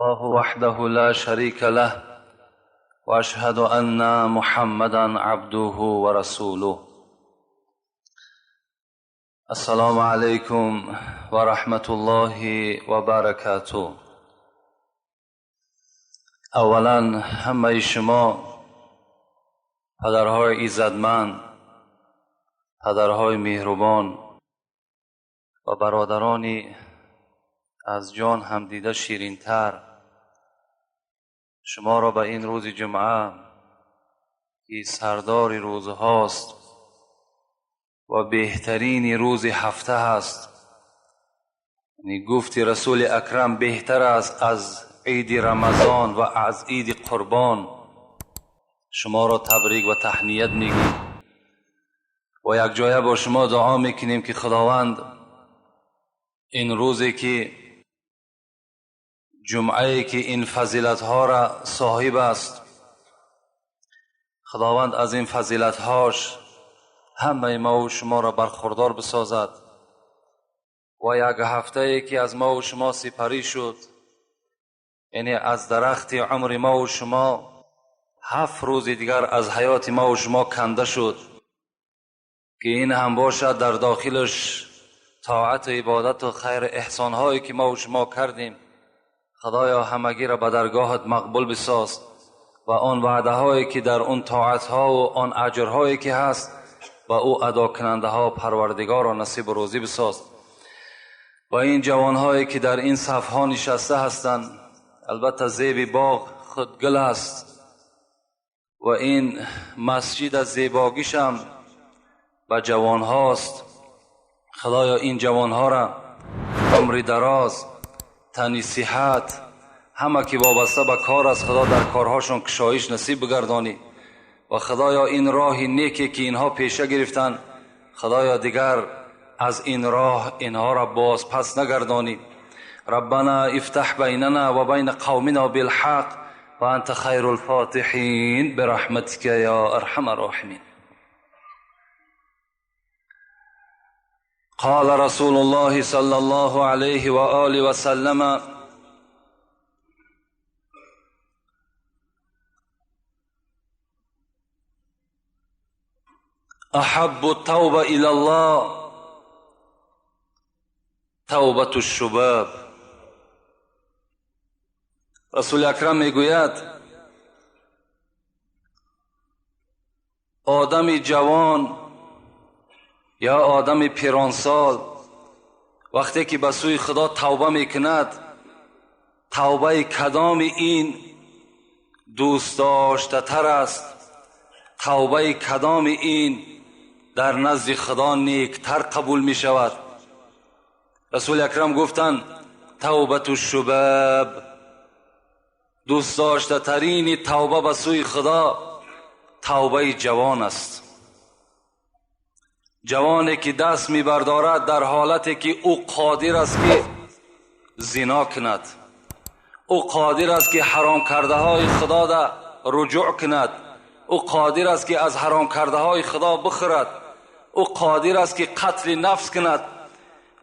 الله وحده لا شريك له وأشهد أن محمدا عبده ورسوله. السلام عليكم ورحمة الله وبركاته. اولا همه شما پدرهای ایزدمند، پدرهای مهربان و برادرانی از جان هم دیده شیرین‌تر، شما را به این روز جمعه که سردار روزهاست و بهترین روز هفته هست، یعنی گفت رسول اکرم بهتر است از عید رمضان و از عید قربان، شما را تبریک و تهنیت میگیم و یک جایه با شما دعا میکنیم که خداوند این روزی که جمعه که این فضیلت ها را صاحب است، خداوند از این فضیلت هاش همه ما و شما را برخوردار بسازد و یک هفته که از ما و شما سپری شد، یعنی از درخت عمر ما و شما 7 روز دیگر از حیات ما و شما کنده شد که این هم باشد در داخلش طاعت و عبادت و خیر احسان هایی که ما و شما کردیم. خدایا همگی را به درگاهت مقبول بساز و آن وعده هایی که در آن طاعت ها و آن اجرهایی که هست و او ادا کننده ها پروردگار را نصیب و روزی بساز. و این جوان هایی که در این صف ها نشسته هستند، البته زیب باغ خود گل است و این مسجد از زیباگیش هم به جوان هاست. خدایا این جوان ها را عمر دراز، تنی صحت، همه که وابسته به کار است خدا در کارهاشون کشایش نصیب بگردانی و خدایا این راه نیکی که اینها پیشه گرفتن، خدایا دیگر از این راه اینها را باز پس نگردانی. ربنا افتح بیننا و بین قومنا بالحق و انت خیر الفاتحین برحمتک یا ارحم الراحمین. قال رسول الله صلى الله عليه وآله وسلم: أحب التوبة إلى الله توبة الشباب. رسول اکرم میگوید آدم جوان یا آدم پیرانسال وقتی که به سوی خدا توبه میکند، توبه کدام این دوست داشته تر است، توبه کدام این در نزد خدا نیکتر قبول می شود. رسول اکرم گفتند توبة الشباب، دوست داشته ترین توبه به سوی خدا توبه جوان است. جوانی که دست میبردارد در حالتی که او قادر است که زنا کند، او قادر است که حرام کرده های خدا را رجوع کند، او قادر است که از حرام کرده های خدا بخورد، او قادر است که قتل نفس کند،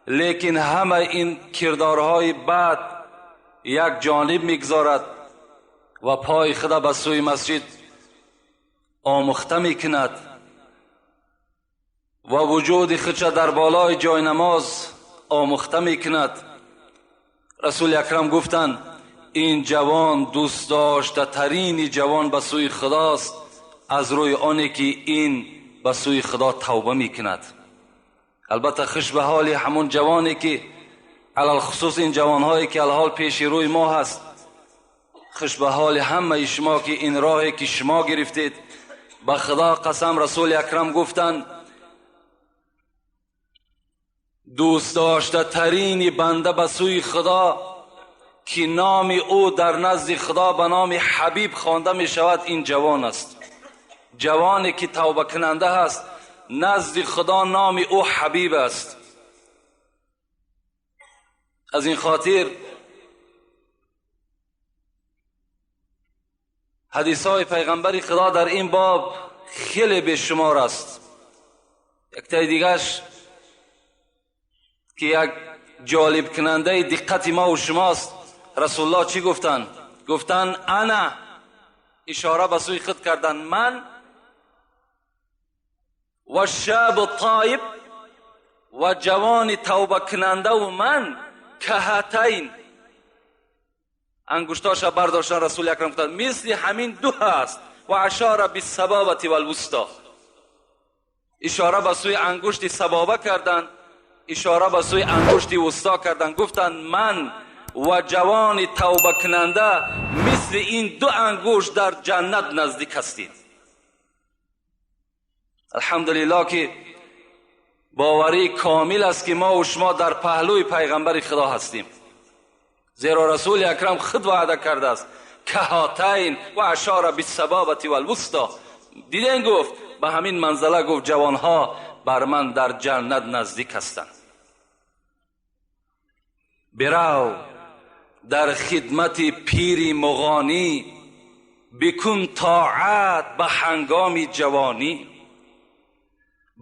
لیکن همه این کردارهای بد یک جانب میگذارد و پای خدا به سوی مسجد آموخته میکند و وجود خودش در بالای جای نماز آموخته میکند. رسول اکرم گفتند این جوان دوست داشته ترین جوان به سوی خداست، از روی آنی که این به سوی خدا توبه میکند. البته خوش به حال همون جوانی که علی الخصوص این جوانهایی که الحال پیش روی ما هست، خوش به حال همه شما که این راهی که شما گرفتید. به خدا قسم رسول اکرم گفتند دوست داشته ترین بنده به سوی خدا که نام او در نزد خدا به نام حبیب خوانده می شود این جوان است. جوانی که توبه کننده است نزد خدا نام او حبیب است. از این خاطر حدیث های پیغمبر خدا در این باب خیلی بیشمار است. یک تای دیگرش که یک جالب کننده دقت ما و شماست، Расулуллоҳ чӣ гуфтанд? Гуфтанд ана, ишора ба сӯи худ карданд, ман ва шабу тоиб ва ҷавони тавбакунандаву ман каҳатайн. Ангуштоша бардоштан Расули Акрам гуфтанд мисли ҳамин ду ҳаст. Ва ашара биссабабати валвусто. Ишора ба сӯи ангушти сабоба карданд, ишора ба сӯи ангушти вусто карданд. Гуфтанд ман ва ҷавони тавбакунанда мисли ин ду ангушт дар ҷаннат наздик ҳастем. Алҳамдулиллоҳ ки боварӣ комил аст ки мо ва шумо дар паҳлӯи пайғамбари Худо ҳастем. Зеро Расули Акрам худ ваъда кардааст каҳатайн ва ашара биссабабати валвусто. Диден гуфт ба ҳамин манзала гуфт ҷавонҳо бар ман дар ҷаннат наздик ҳастанд. Бирав дар хидмати пири муғонӣ, бикун тоат ба ҳангоми ҷавонӣ.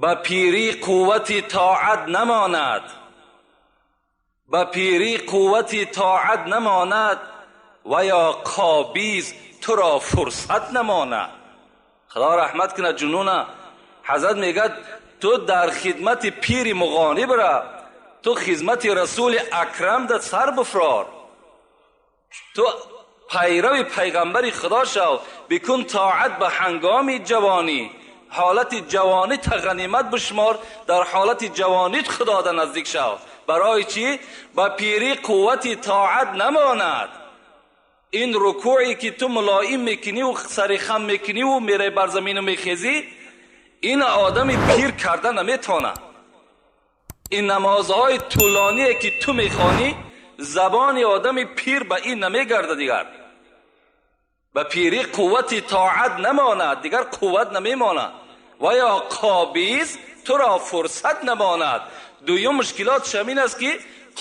Ба пирӣ қуввати тоат намонад, ба пирӣ қуввати тоат намонад ва ё қобиз туро фурсат намонад. Худо раҳмат кунад ҷунуна. Ҳазрат мегӯяд ту дар хидмати пири муғонӣ бира, ту хидмати Расули Акрам да сар бифрор, ту пайрави пайғамбари Худо шав, бикун тоат ба ҳангоми ҷавонӣ. Ҳолати ҷавонӣ та ғанимат бишмор, дар ҳолати ҷавонит Худо да наздик шав. Барои чӣ? Ба пирӣ қуввати тоат намонад. Ин рукӯе ки ту мулоим мекуниву сари хам мекуниву мераи бар замину мехезӣ, ин одами пир карда наметавонад. Ин намозҳои тӯлоние ки ту мехонӣ, забони одами пир ба ин намегардад дигар. Ба пирӣ қуввати тоат намонад, дигар қувват намемонад. Ва ё қобиз туро фурсат намонад. Дуюм мушкилотш ҳамин аст ки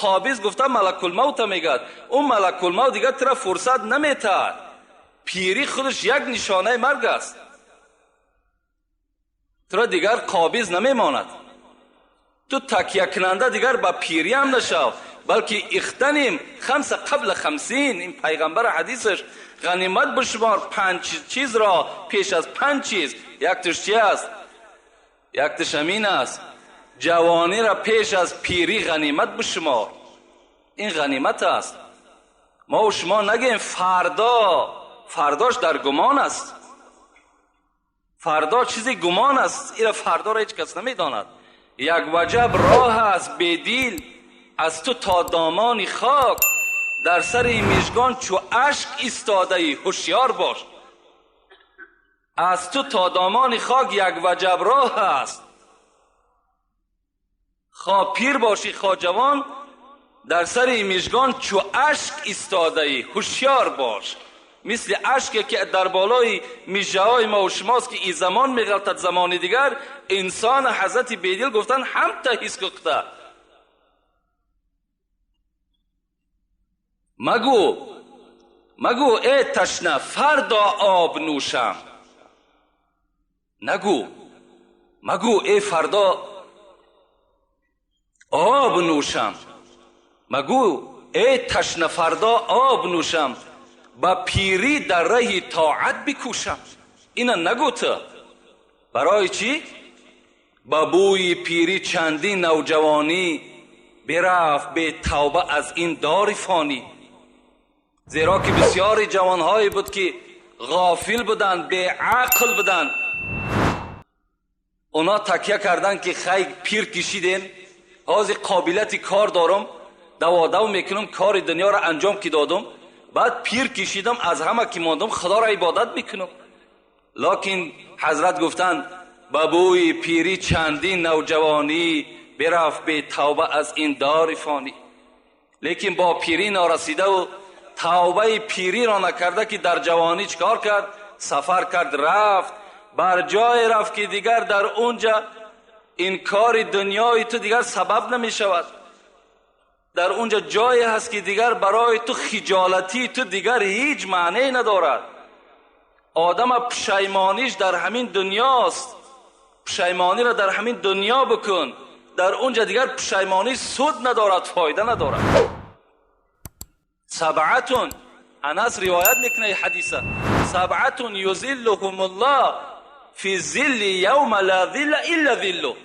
қобиз гуфта малакулмавта мегӯяд. Ӯ малакулмавт дигар туро фурсат наметаҳад. Пирӣ худаш як нишонаи марг аст. Туро дигар қобиз намемонад. Ту такякунанда дигар ба пирӣ ҳам нашав, балки ихтаним хамса қабла хамсин. Ин пайғамбар ҳадисаш ғанимат бишмор панҷ чизро пеш аз панҷ чиз. Якташ чи аст? Якташ ҳамин аст: ҷавониро пеш аз пирӣ ғанимат бишмор. Ин ғанимат аст. Мо ва шумо нагӯем фардо, фардош дар гумон аст. Фардо чизи гумон аст, ира фардоро ҳеҷ кас намедонад. Як ваҷаб роҳ аст бедил аз ту то домони хок, дар сари мижгон чу ашк истодаӣ ҳушёр бош. Аз ту то домони хок як ваҷаб роҳ аст. Хо пир бошӣ хо ҷавон, дар сари мижгон чу ашк истодаӣ ҳушёр бош. Мисли ашке ки дар болои мижаҳои мо ва шумост ки ин замон меғалтад замони дигар, инсон ҳазрати бедил гуфтанд ҳамта ҳис кухта. Магӯ, магӯ э ташна фардо об нӯшам. Нагӯ, магӯ э фардо об нӯшам. Магӯ э ташна фардо об нӯшам, ба пирӣ дар раҳи тоат бикӯшам. Ина нагӯ ту. Барои чӣ? Ба бӯи пирӣ чандин навҷавонӣ бирафт бетавба аз ин дори фонӣ. Зеро ки бисёри ҷавонҳое буд ки ғофил буданд, беақл буданд. Оно такя карданд ки хай пир кишидем, ҳозир қобилияти кор дорам, даводав мекунам, кори дунёро анҷом ки додам, баъд пир кишидам, аз ҳама ки мондам Худоро ибодат мекунам. Локин ҳазрат гуфтанд ба бӯи пирӣ чандин навҷавонӣ бирафт бетавба аз ин дори фонӣ. Лекин бо пирӣ норасидаву тавбаи пириро накарда ки дар ҷавонӣ чикор кард? Сафар кард, рафт бар ҷое рафт ки дигар дар онҷа инкори дунёи ту дигар сабаб намешавад. Дар онҷа ҷое ҳаст ки дигар барои ту хиҷолатии ту дигар ҳеҷ маънее надорад. Одама пушаймониш дар ҳамин дунёст. Пушаймониро дар ҳамин дунё бикун, дар онҷа дигар пушаймонӣ суд надорад, фоида надорад. سبعة، انس روایت میکنه حدیثه، سبعة یظلهم الله فی ظل یوم لا ظل الا ظله.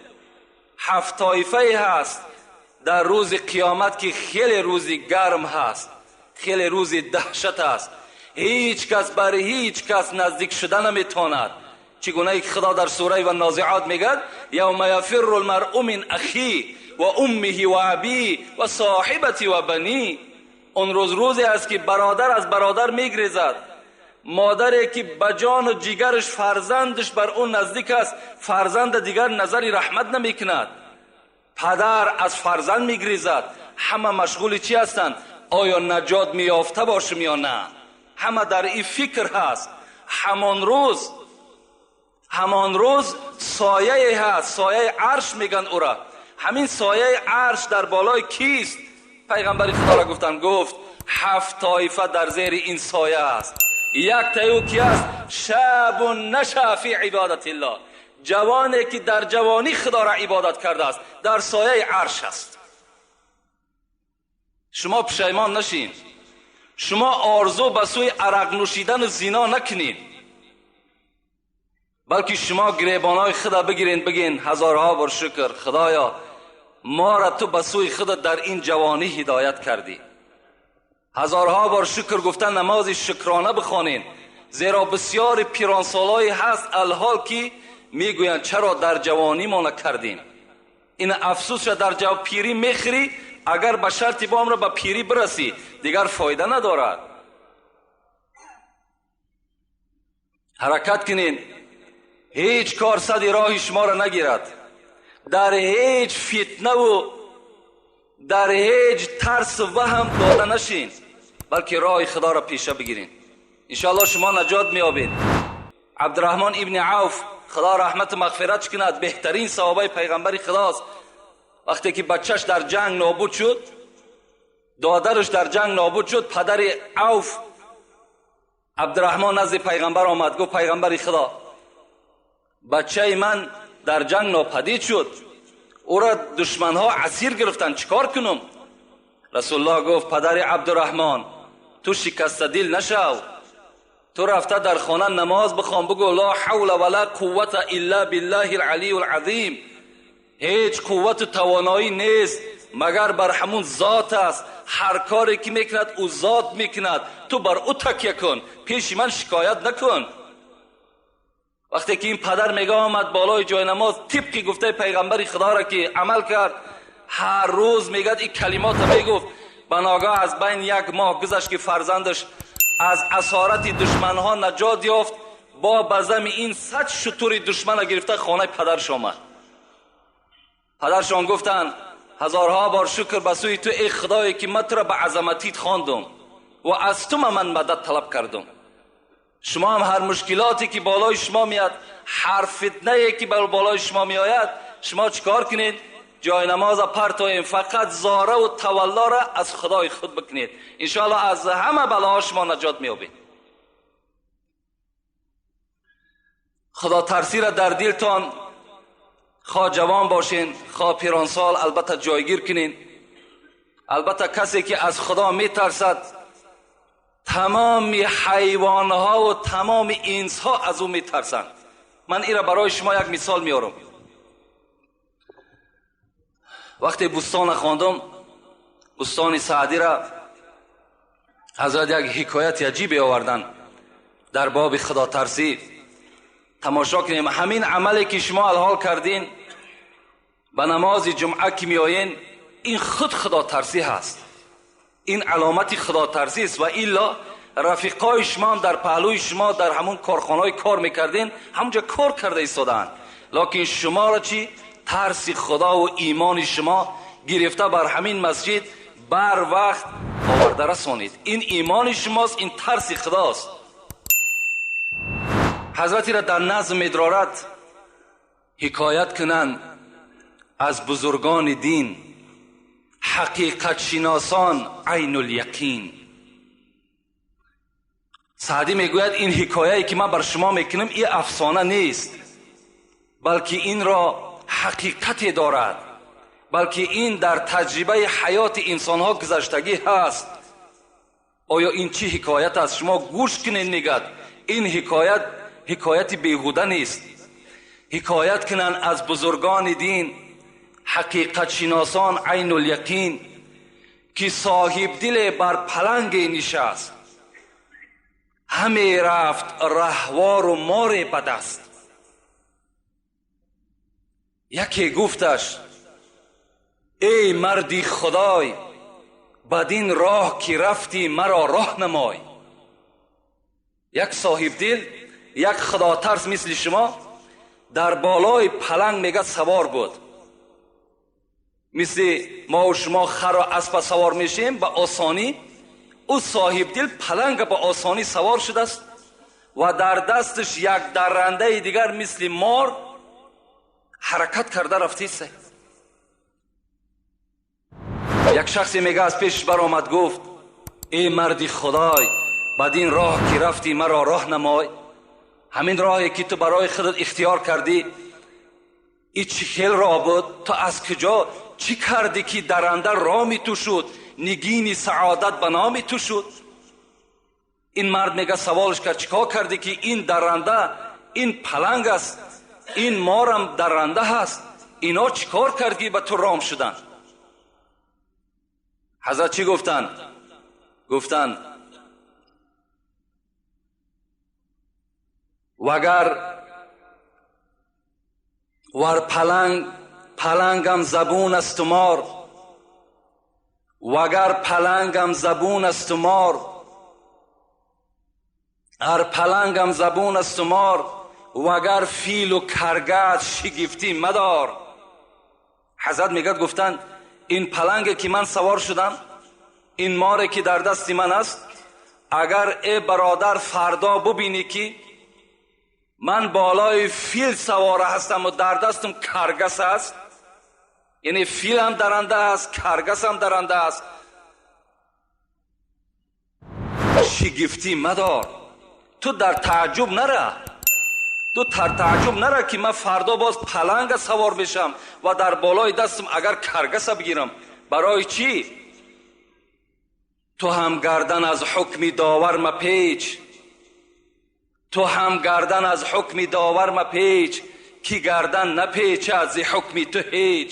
هفت طایفه هست در روز قیامت که خیلی روزی گرم هست، خیلی روزی دهشت است، هیچ کس بر هیچ کس نزدیک شده نمیتواند. چگونه که خدا در سوره و نازعات میگد یوم یفر المرء من اخیه و امه و ابیه و صاحبته و بنیه. اون روز روزی است که برادر از برادر میگریزد، مادری که به جان و جگرش فرزندش بر اون نزدیک است، فرزند دیگر نظری رحمت نمیکند، پدر از فرزند میگریزد. همه مشغول چی هستند؟ آیا نجات میافته باشم یا نه؟ همه در این فکر هست. همان روز سایه هست، سایه عرش میگن او را. همین سایه عرش در بالای کیست؟ پیغمبر خدا را گفتن، گفت هفت طایفه در زیر این سایه است. یک تای او کی است؟ شاب نشأ فی عبادت الله، جوانی که در جوانی خدا را عبادت کرده است، در سایه عرش است. شما پشیمان نشین، شما آرزو به سوی عرق نوشیدن و زنا نکنین، بلکه شما گریبانای خدا بگیرین، بگین هزارها بار شکر خدایا ما را تو به سوی خود در این جوانی هدایت کردی. هزارها بار شکر گفتن، نماز شکرانه بخوانین، زیرا بسیار پیرانسالایی هست الحال که میگویند چرا در جوانی ما نکردیم. این افسوس را در جو پیری میخری، اگر به شرط بام را به پیری برسی دیگر فایده ندارد. حرکت کنین، هیچ کار صد راه شما را نگیرد، در هیچ فتنه و در هیچ ترس و وهم داده نشین، بلکه راه خدا را پیشه بگیرین. انشاءالله شما نجات میابین. عبدالرحمن ابن عوف خدا رحمت و مغفرت کند، بهترین صحابه پیغمبر خداست. وقتی که بچهش در جنگ نابود شد، دادرش در جنگ نابود شد، پدر عوف عبدالرحمن نزد پیغمبر آمد، گفت پیغمبر خدا بچه من در جنگ ناپدید شد، او را دشمنها اسیر گرفتن، چیکار کنم؟ رسول الله گفت پدر عبدالرحمن تو شکست دل نشو، تو رفته در خانه نماز بخوان، بگو لا حول ولا قوت الا بالله العلی العظیم. هیچ قوت و توانایی نیست مگر بر همون ذات است، هر کاری که میکند او ذات میکند، تو بر او تکیه کن، پیش من شکایت نکن. وقتی که این پدر میگه آمد بالای جای نماز، طبقی گفته پیغمبر خدا را که عمل کرد، هر روز میگد این کلمات را میگفت. بناگاه از بین یک ماه گذشت که فرزندش از اسارت دشمنها نجات یافت، با بزم این 100 شتر دشمن را گرفته خانه پدرش آمد. پدرشان گفتند هزارها بار شکر به سوی تو ای خدایی که من تو را به عظمتیت خواندم و از تو من مدد طلب کردم. شما هم هر مشکلاتی که بالای شما میاد، هر فتنه که بر بالای شما میآید، شما چیکار کنید؟ جای نماز پرتوین، فقط زاره و تولا را از خدای خود بکنید، انشاءالله از همه بلاها شما نجات میابید. خدا ترسی را در دلتان، خواه جوان باشین خواه پیرانسال، البته جایگیر کنین. البته کسی که از خدا میترسد تمام حیوانها و تمام انسها از او میترسند. من این را برای شما یک مثال میارم. وقتی بستان خواندم، بستان سعدی را حضرت یک حکایت عجیب آوردن در باب خدا ترسی. تماشا کنیم همین عملی که شما الحال کردین، به نماز جمعه که میآیین، این خود خدا ترسی هست، این علامت خدا ترسی است. و الا رفیقای شما هم در پهلوی شما در همون کارخانه‌های کار میکردین، همونجا کار کرده ایستادند، لکن شما را چی؟ ترس خدا و ایمان شما گرفته بر همین مسجد بر وقت آورده رسانید. این ایمان شماست، این ترس خداست. حضرتی را در نظم ادرارت حکایت کنند از بزرگان دین، حقیقت شناسان عین الیقین. سعدی میگوید این حکایه‌ای که من بر شما میکنم این افسانه نیست، بلکه این را حقیقتی دارد، بلکه این در تجربه حیات انسانها گذشتگی هست. Оё ин чӣ ҳикоят аст? Шумо гӯш кунед, мегӯяд. Ин ҳикоят ҳикояти беҳуда нест. Ҳикоят кунанд аз бузургони дин, ҳақиқатшиносон айнуляқин, ки соҳибдиле бар паланге нишаст, ҳаме рафт раҳвору море ба даст. Яке гуфташ: эй марди худой, бадин роҳ ки рафтӣ маро роҳ намой. Як соҳибдил, як худотарс мисли шумо дар болои паланг мега савор буд. Мисли мо ва шумо хару аспа савор мешем ба осонӣ, ӯ соҳибдил паланга ба осонӣ савор шудааст ва дар дасташ як даррандаи дигар мисли мор ҳаракат карда рафтист. Як шахсе мега аз пешаш баромад, гуфт: эй марди худой, бадин роҳ ки рафтӣ маро роҳ намой. Ҳамин роҳе ки ту барои худат ихтиёр кардӣ, ин чӣ хел роҳ буд? Ту аз куҷо чӣ кардӣ ки дарранда роми ту шуд, нигини саодат ба номи ту шуд? Ин мард мега саволш кард: чӣ кор кардӣ ки ин дарранда, ин паланг аст, ин морам дарранда ҳаст, ино чӣ кор кард ки ба ту ром шуданд? Ҳазрат чӣ гуфтанд? Гуфтанд: вагар вар паланг палангам забун асту мор, вагар палангам забун асту мор, ар палангам забун асту мор, вагар филу каргас шигифтӣ мадор. Ҳазрат мегӯяд, гуфтанд: ин паланге ки ман савор шудам, ин море ки дар дасти ман аст, агар э бародар фардо бубинӣ ки ман болои фил савора ҳастам ва дар дастам каргас аст, яъне фил ҳам даранда аст, каргас ҳам даранда аст, шигифтӣ мадор. Ту дар таъҷуб нара, ту дар таъҷуб нара ки ман фардо боз паланга савор бешам ва дар болои дастам агар каргаса бигирам. Барои чӣ? Ту ҳам гардан аз ҳукми довар мапеч, ту ҳам гардан аз ҳукми довар мапеч, ки гардан напечад зи ҳукми ту ҳеҷ.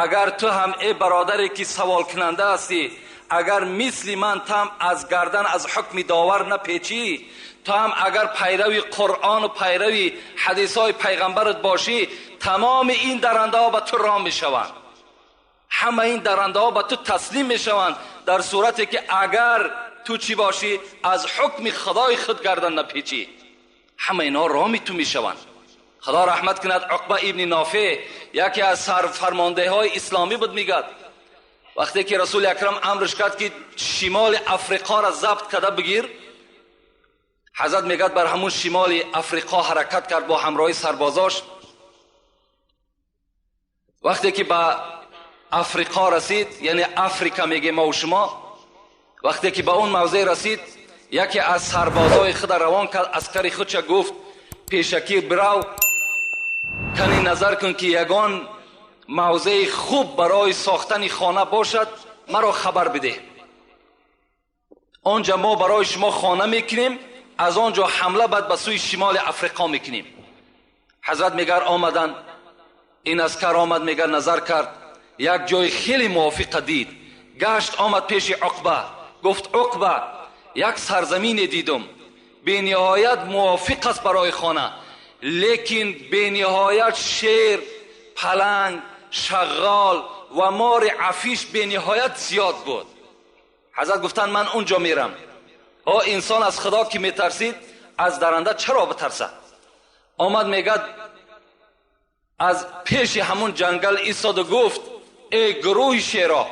Агар ту ҳам э бародаре ки саволкунанда ҳастӣ, агар мисли ман ту ҳам аз гардан аз ҳукми довар напечӣ, ту ҳам агар пайрави Қуръону пайрави ҳадисҳои пайғамбарат бошӣ, тамоми ин дарандаҳо ба ту ром мешаванд, ҳама ин дарандаҳо ба ту таслим мешаванд, дар сурате ки агар ту чӣ бошӣ, аз ҳукми худои худ гардан напечӣ, ҳама инҳо роми ту мешаванд. Худо раҳмат кунад Уқба ибни Нофеъ, яке аз сарфармондеҳои исломӣ буд, мегӯяд вақте ки Расули Акрам амрш кард ки шимоли Африқоро забт карда бигир, ҳазрат мегӯяд бар ҳамун шимоли Африқо ҳаракат кард бо ҳамроҳи сарбозош. Вақте ки ба Африқо расид, яъне Африка мегӯем мо шумо, вақте ки ба он мавзеъ расид, яке аз сарбозои худ равон кард, аскари худша гуфт: пешакӣ бирав, кани назар кун ки ягон мавзеи хуб барои сохтани хона бошад, маро хабар бидеҳ. Он ҷо мо барои шумо хона мекунем, аз он ҷо ҳамла баъд ба сӯи шимоли Африқо мекунем. Ҳазрат мегар омаданд, ин аскар омад, мегар назар кард, як ҷои хеле мувофиқа дид, гашт омад пеши Уқба, гуфт: Уқба, як сарзамине дидум, бениҳоят мувофиқ аст барои хона, лекин бениҳоят шер, паланг, шағғол ва мори афиш бениҳоят зиёд буд. Ҳазрат гуфтанд: ман он ҷо мерам. О инсон аз худо ки метарсид, аз даранда чаро битарсад? Омад мегӯяд аз пеши ҳамун ҷангал истоду гуфт: эй гурӯҳи шеро,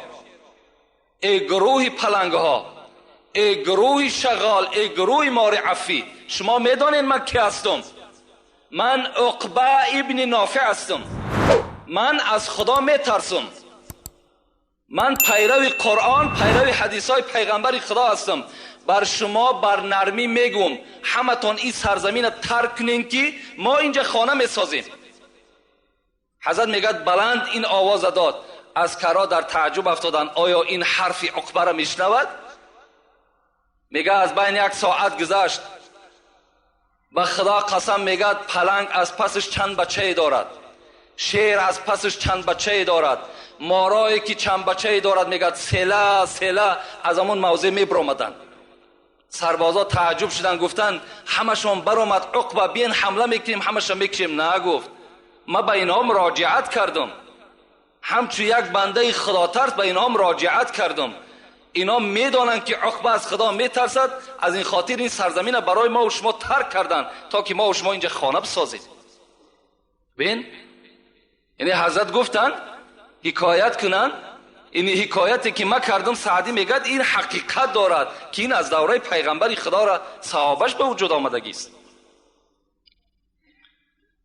эй гурӯҳи палангҳо, эй гурӯҳи шағғол, эй гурӯҳи мори афӣ, шумо медонед ман ки ҳастам? Ман Уқба ибни Нофеъ ҳастам. Ман аз худо метарсам. Ман пайрави Қуръон, пайрави ҳадисҳои пайғамбари худо ҳастам. Бар шумо бар нармӣ мегӯм, ҳаматон ин сарзаминро тарк кунед ки мо инҷа хона месозем. Ҳазрат мегӯяд баланд ин овоза дод. Аскарҳо дар таъҷуб афтоданд. Оё ин ҳарфи Уқбаро мешунавад? میگه از بین یک ساعت گذشت، به خدا قسم میگه پلنگ از پسش چند بچه دارد، شیر از پسش چند بچه دارد، مارایی که چند بچه دارد. میگه سله سله از همون موضع میبرآمدند. سربازا تعجب شدن، گفتن همشون برآمد عقبه، بیاین حمله میکنیم همشون میکشیم. نه، گفت ما به اینها مراجعت کردم، همچون یک بنده خدا ترس به اینها مراجعت کردم، اینا میدانند که عقبه از خدا میترسد، از این خاطر این سرزمین برای ما و شما ترک کردن تا که ما و شما اینجا خانه بسازیم. ببین، یعنی حضرت گفتن حکایت کنن، این حکایتی که ما کردم سعدی میگد این حقیقت دارد که این از دوره پیغمبر خدا را صحابش به وجود آمدگی است.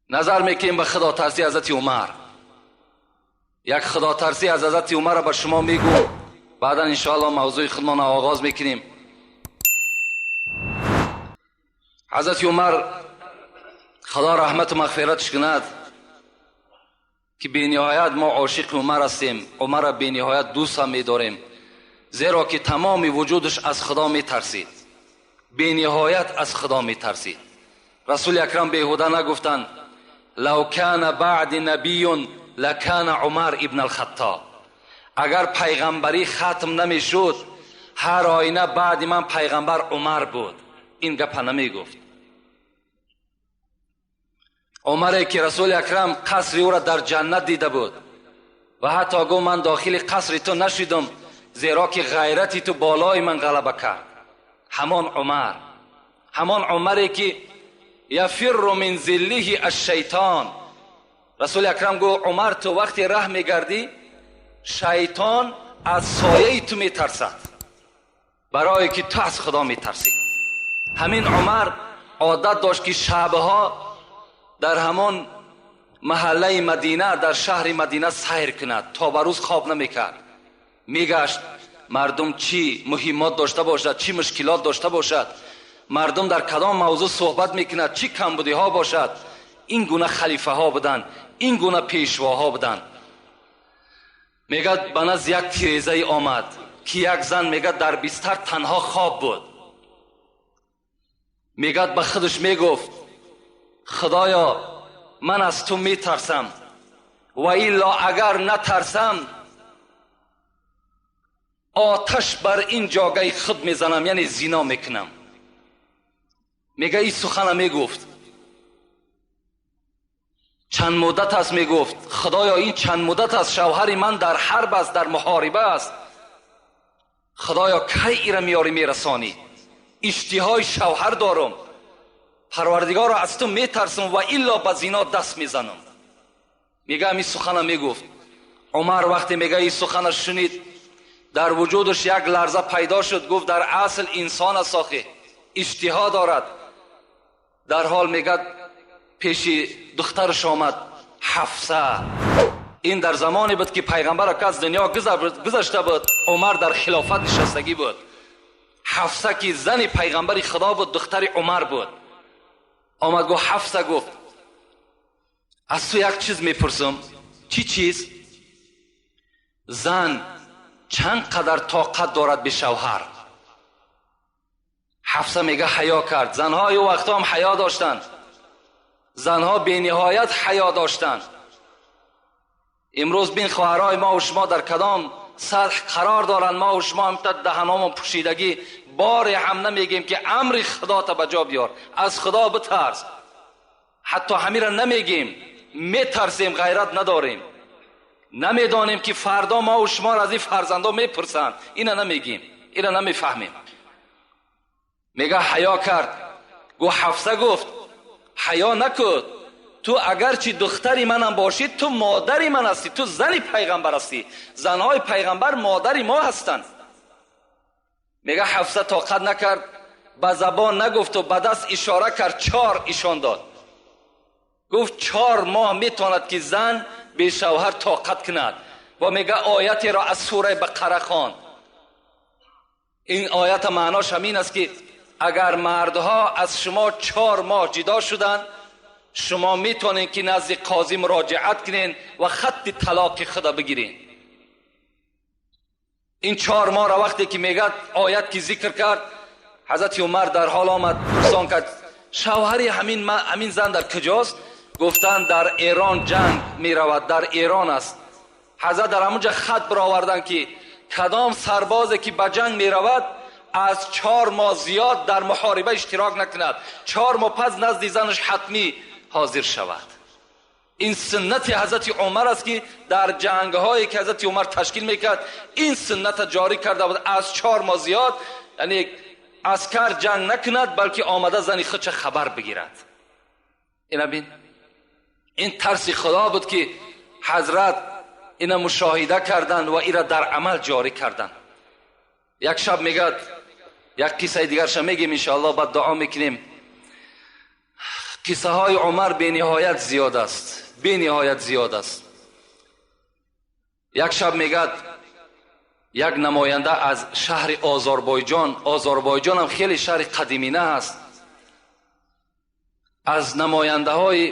نظر میکنیم به خدا ترسی حضرت عمر. یک خدا ترسی از حضرت عمر را به شما میگو، بعدا انشاءالله موضوع خودمان آغاز میکنیم. حضرت عمر خدا رحمت و مغفرتش کند که بینهایت ما عاشق عمر هستیم، عمر را بینهایت دوست هم میداریم، زیرا که تمام وجودش از خدا میترسید، بینهایت از خدا میترسید. رسول اکرم بیهوده نگفتند لو کان بعد نبی لکان عمر ابن الخطاب. اگر پیغمبری ختم نمیشد هر آینه بعد من پیغمبر عمر بود. این گپ نمیگفت. عمر که رسول اکرم قصر او را در جنت دیده بود و حتی گفت من داخل قصر تو نشدم زیرا که غیرتی تو بالای من غلبه کرد. همان عمر، همان عمری که یفر من ظله الشیطان. رسول اکرم گفت عمر تو وقتی ره میگردی شیطان از سایه تو میترسد، برای که تو از خدا میترسی. همین عمر عادت داشت که شبها در همان محله مدینه، در شهر مدینه سیر کند، تا به روز خواب نمیکرد. میگشت مردم چی مهمات داشته باشد، چی مشکلات داشته باشد، مردم در کدام موضوع صحبت میکند، چی کمبودی ها باشد. این گونه خلیفه ها بودند، این گونه پیشواها بودند. میگه به نزد یک تیزه آمد که یک زن میگه در بستر تنها خواب بود. میگه به خودش میگفت خدایا من از تو میترسم و الا اگر نترسم آتش بر این جاگه خود میزنم، یعنی زنا میکنم. میگه این سخن میگفت. چند مدت است میگفت خدایا این چند مدت است شوهر من در حرب است، در محاربه است، خدایا کی ایره میاری میرسانی، اشتهای شوهر دارم، پروردگار از تو میترسم و الا به زنا دست میزنم. میگه این سخن میگفت. عمر وقتی میگه این سخن شنید در وجودش یک لرزه پیدا شد، گفت در اصل انسان است آخه، اشتها دارد. در حال میگه پیش دخترش آمد حفصه. این در زمانی بود که پیغمبر که از دنیا گذشته بود، عمر در خلافت نشستگی بود. حفصه که زن پیغمبر خدا بود، دختر عمر بود، آمد گفت حفصه، گفت از تو یک چیز میپرسم. چی چیز؟ زن چند قدر طاقت دارد به شوهر؟ حفصه میگه حیا کرد. زنهای او وقتا هم حیا داشتند، زنها به نهایت حیا داشتند. امروز بین خواهرای ما و شما در کدام سطح قرار دارند، ما و شما هم تا دهنامون پوشیدگی بار هم نمیگیم که امر خدا تا به جا بیار، از خدا بترس. حتی همین را نمیگیم، میترسیم، غیرت نداریم، نمیدانیم که فردا ما و شما را از این فرزندا میپرسند، اینا نمیگیم، اینا نمیفهمیم. میگه حیا کرد. گو حفصه گفت حیا نکن، تو اگرچه دختری منم باشی تو مادری من هستی، تو زنی پیغمبر هستی، زنهای پیغمبر مادری ما هستند. میگه حفصه طاقت نکرد، به زبان نگفت و به دست اشاره کرد، 4 ایشان داد. گفت 4 ماه میتواند که زن به شوهر طاقت کند. و میگه آیتی را از سوره بقره خواند. این آیت معناش همین است که اگر مردها از شما 4 ماه جدا شدن، شما میتونین که نزد قاضی مراجعت کنین و خط طلاق خود بگیرین. این 4 ماه را وقتی که میگه آیت که ذکر کرد، Ҳазрати Умар дар ҳол омад, пурсон кард: шавҳари ҳамин зан дар куҷост? Гуфтанд: дар Эрон ҷанг меравад, дар Эрон аст. Ҳазрат дар ҳамонҷа хат бароварданд, ки кадом сарбозе ки ба ҷанг меравад, аз 4 моҳ зиёд дар муҳориба иштирок накунад, 4 моҳ пас назди занаш ҳатмӣ ҳозир шавад. Ин суннати Ҳазрати Умар аст, ки дар ҷангҳое ки Ҳазрати Умар ташкил мекард, ин суннат ҷорӣ карда буд: аз 4 моҳ зиёд, яъне аскар ҷанг накунад, балки омада зани худша хабар бигирад. Ина бин, ин тарси Худо буд, ки ҳазрат ина мушоҳида карданд ва ира дар амал ҷорӣ карданд. Як шаб мегӯяд, як қиссаи дигарша мегем, иншоаллоҳ, баъд дуо мекунем. Қиссаҳои Умар бениҳоят зиёд аст, бениҳоят зиёд аст. Як шаб мегӯяд, як намоянда аз шаҳри Озарбойҷон, Озарбойҷон ҳам хеле шаҳри қадимина аст, аз намояндаҳои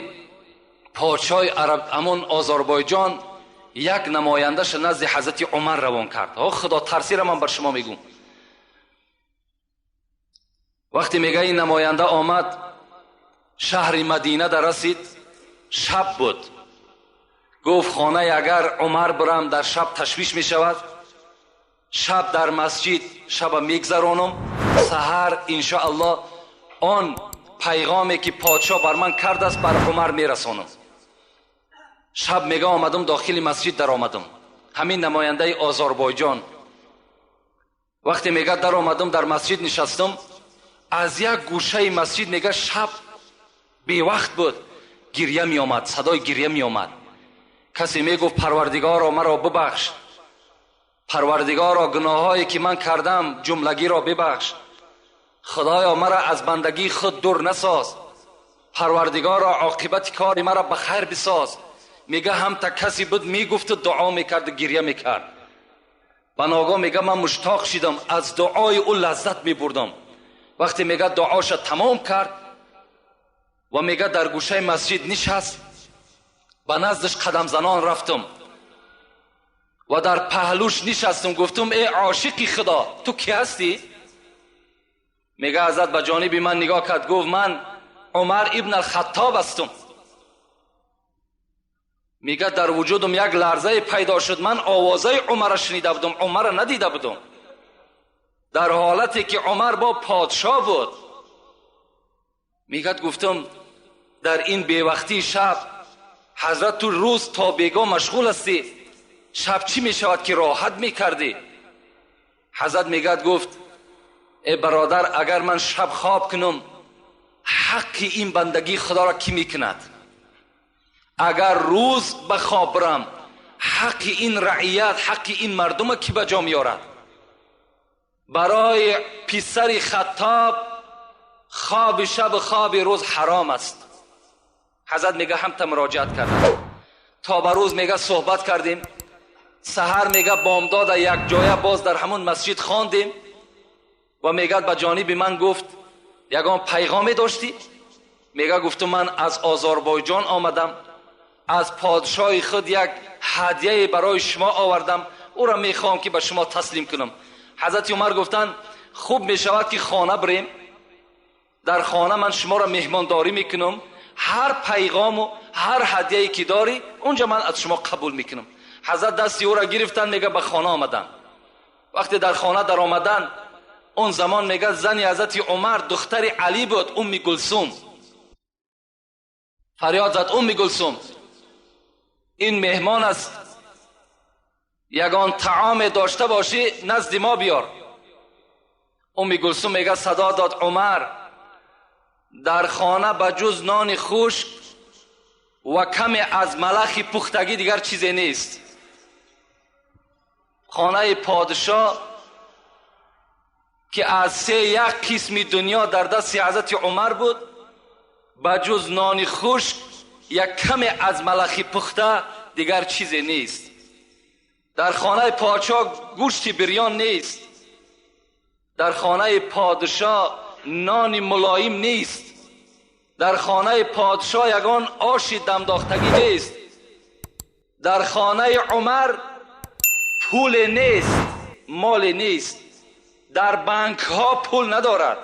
подшоҳи араб ҳамон Озарбойҷон як намояндаша назди Ҳазрати Умар равон кард. О, Худо тарсира ман бар шумо мегӯм. Вақте мега ин намоянда омад, шаҳри Мадина дар расид, шаб буд. Гуфт: хонаи агар Умар бирам, дар шаб ташвиш мешавад, шаб дар масҷид шаба мегзаронам, саҳар иншоаллоҳ он пайғоме ки подшоҳ бар ман кардааст, бар Умар мерасонам. Шаб мега омадам, дохили масҷид даромадам. Ҳамин намояндаи Озарбойҷон вақте мега даромадам, дар масҷид нишастам, аз як гӯшаи масҷид, мега, шаб бевақт буд, гирья меомад, садои гирья меомад. Касе мегуфт: «Парвардигоро, маро бибахш, Парвардигоро, гуноҳҳое ки ман кардам, ҷумлагиро бибахш, Худоё, маро аз бандагии худ дур насоз, Парвардигоро, оқибати кори маро ба хайр бисоз». Мега ҳамта касе буд, мегуфту дуо мекарду гирья мекард. Ба ногоҳ, мега, ман муштоқ шидам, аз дуои ӯ лаззат мебурдам. Вақте мега дуоша тамом кард ва мега дар гӯшаи масҷид нишаст, ба наздаш қадамзанон рафтам ва дар паҳлӯш нишастам, гуфтам: «Э ошиқи Худо, ту кӣ ҳастӣ?» Мега ҳазрат ба ҷониби ман нигоҳ кард, гуфт: «Ман Умар ибн Алхаттоб ҳастам». Мега дар вуҷудам як ларзае пайдо шуд. Ман овозаи Умарро шунида будам, Умарро надида будам, дар ҳолате ки Умар бо подшоҳ буд. Мегӯяд, гуфтам: «Дар ин бевақтии шаб, ҳазрат, ту рӯз то бегоҳ машғул ҳастӣ, шаб чӣ мешавад ки роҳат мекардӣ?» Ҳазрат мегӯяд, гуфт: «Э бародар, агар ман шаб хоб кунам, ҳаққи ин бандагии Худоро кӣ мекунад? Агар рӯз ба хоб бирам, ҳаққи ин раият, ҳаққи ин мардума кӣ ба ҷо меорад?» Барои писари Хаттоб хоби шаб, хоби рӯз ҳаром аст. Ҳазрат мега ҳамта муроҷиат кардам, то ба рӯз мега суҳбат кардем. Саҳар мега бомдода як ҷоя боз дар ҳамон масҷид хондем ва мегӯяд, ба ҷониби ман гуфт: «Ягон пайғоме доштӣ?» Мега гуфтум: «Ман аз Озарбойҷон омадам, аз подшоҳи худ як ҳадияе барои шумо овардам, ӯро мехоҳам ки ба шумо таслим кунам». Ҳазрати Умар гуфтанд: «Хуб мешавад ки хона бирем, дар хона ман шуморо меҳмондорӣ мекунам, ҳар пайғому ҳар ҳадияе ки дорӣ, унҷа ман аз шумо қабул мекунам». Ҳазрат дасти ӯро гирифтанд, мега ба хона омаданд. Вақте дар хона даромаданд, он замон мега зани ҳазрати Умар духтари Алӣ буд, Умми Гулсум. Фарёд зад: «Умми Гулсум, ин меҳмон аст, ягон таоме дошта бошӣ, назди мо биёр». Умми Гулсум мега садо дод: «Умар, дар хона ба ҷуз нони хушк ва каме аз малахи пухтагӣ дигар чизе нест». Хонаи подшоҳ, ки аз се як қисми дунё дар дасти ҳазрати Умар буд, ба ҷуз нони хушк, як каме аз малахи пухта дигар чизе нест. Дар хонаи подшоҳ гӯшти бирён нест, дар хонаи подшоҳ нони мулоим нест, дар хонаи подшоҳ ягон оши дамдохтагӣ нест. Дар хонаи Умар пуле нест, моле нест, дар банкҳо пул надорад.